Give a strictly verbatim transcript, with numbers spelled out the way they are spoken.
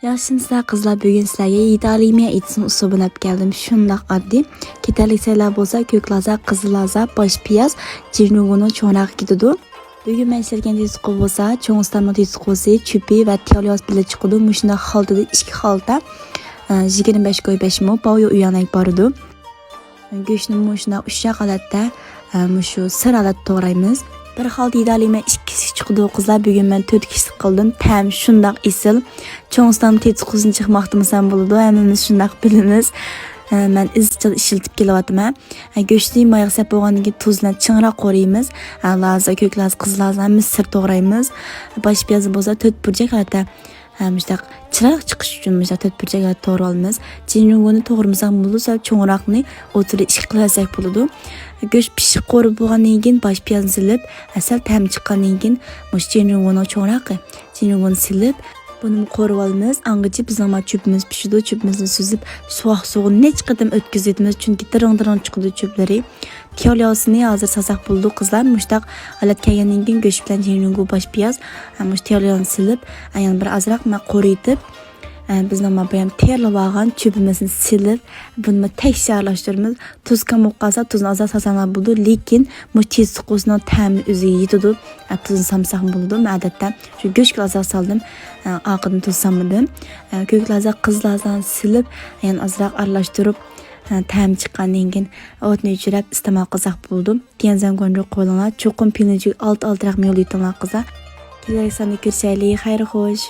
ياخشىمۇسىلەر قىزلار، بۈگۈن سىلەرگە ئىتالىيە ئىتسىنىڭ ئۇسلۇبىنى ئەپ كەلدىم. شۇنداق ئاددىي. كېتەرلىك سەيلەر بولسا كۆك لازا، قىزىل لازا، باش پىياز، جىنرۇڭگۇنىڭ چوڭراقى كېتىدۇ. بۈگۈن مەن ئىشلەتكەن تېتىتقۇ بولسا چوڭ ئىستاننىڭ تېتىتقۇسى، چۆپى ۋە تياۋلياۋسى بىللە چىقىدۇ. مۇشۇنداق خالتىدىن ئىككى خالتا، ئە، يىگىرمە بەش كوي بەش مو، باۋيو ئۇيانەك بارىدۇ. گۆشنى مۇشۇنداق ئۇششاق ھالەتتە، ئە، مۇشۇ سىر ھالەتتە توغرايمىز. بىر خالتا يېدەلىيمەن ئىككى كىشىلىك چىقىدۇ قىزلار، بۈگۈن مەن تۆت كىشىلىك قىلدىم. تەم شۇنداق ئېسىل. چوڭ ئىستاننىڭ تېتىتقۇسىنى چىقماقتىمىسام بولىدۇ، ھەممىمىز شۇنداق بىلىمىز. ئە، مەن ئىزچىل ئىشلىتىپ كېلىۋاتىمەن. ئە، گۆشنى مايغا سەپ بولغاندىن كېيىن تۇز بىلەن چىڭراق قورۇيمىز. ئە، لازا، كۆك لازا، قىزىل لازا ھەممىسى سىر توغرايمىز. باش پىيازنى بولسا تۆت بۇرجەك ھالەتتە، ئە، مۇشۇنداق چىرايلىق چىقىش ئۈچۈن مۇشۇنداق تۆت بۇرجەك ھالەتتە توغرىۋالىمىز. جىنرۇڭگۇنى توغرىمىساق بولىدۇ، سەل چوڭراقنى ئوتتۇرىدا ئىككى قىلىۋەتسەك بولىدۇ. گۆش پىشىپ قورۇپ بولغاندىن كېيىن باش پىيازنى سېلىپ، ئە، سەل تەم چىققاندىن كېيىن مۇشۇ جىنرۇڭگۇنىڭ چوڭراقى، جىنرۇڭگۇنى سېلىپ، بۇنىمۇ قورۇۋالىمىز. ئاڭغىچە بىزنىڭ ما چۆپىمىز پىشىدۇ. چۆپىمىزنى سۈزۈپ، سوغۇق سۇغا نەچچە قېتىم ئۆتكۈزۈۋېتىمىز، چۈنكى دىرىڭ-دىرىڭ چىقىدۇ چۆپلىرى. تياۋلياۋسىنى ھازىر سالساق بولىدۇ قىزلار. مۇشۇنداق ھالەت كەلگەندىن كېيىن گۆش بىلەن جىنرۇڭگۇ، باش پىياز، ئە، مۇشۇ تياۋلياۋنى سېلىپ، ئە، يەنە بىر ئازراق ما قورۇيتىپ، ئە، بىزنىڭ ما بايام تەييارلىۋالغان چۆپىمىزنى سېلىپ، بۇنىمۇ تەكشى ئارىلاشتۇرىمىز. تۇز كەم بولۇپ قالسا، تۇزنى ئازراق سالساڭلار بولىدۇ، لېكىن مۇشۇ تېتىتقۇسىنىڭ تەمى ئۆزىگە يېتىدۇ. ئە، تۇزنى سالمىساقمۇ بولىدۇ. مەن ئادەتتە شۇ گۆشكىلا ئازراق سالدىم. ئە، ئارقىدىن تۇز سالمىدىم. ئە، كۆك لازا، قىزىل لازانى سېلىپ، يەنە ئازراق ئارىلاشتۇرۇپ، ئە، تەمى چىققاندىن كېيىن ئوتنى ئۆچۈرۈپ ئىستېمال قىلساق بولىدۇ. تيەنزەن گۇەنجۇ قولىڭلار. چوقۇم پىلنىجىگە ئالتە، ئالتە رەقەم يوللىۋېتىڭلار قىزلار. كېلەركى ساندا كۆرۈشەيلى. خەير خوش.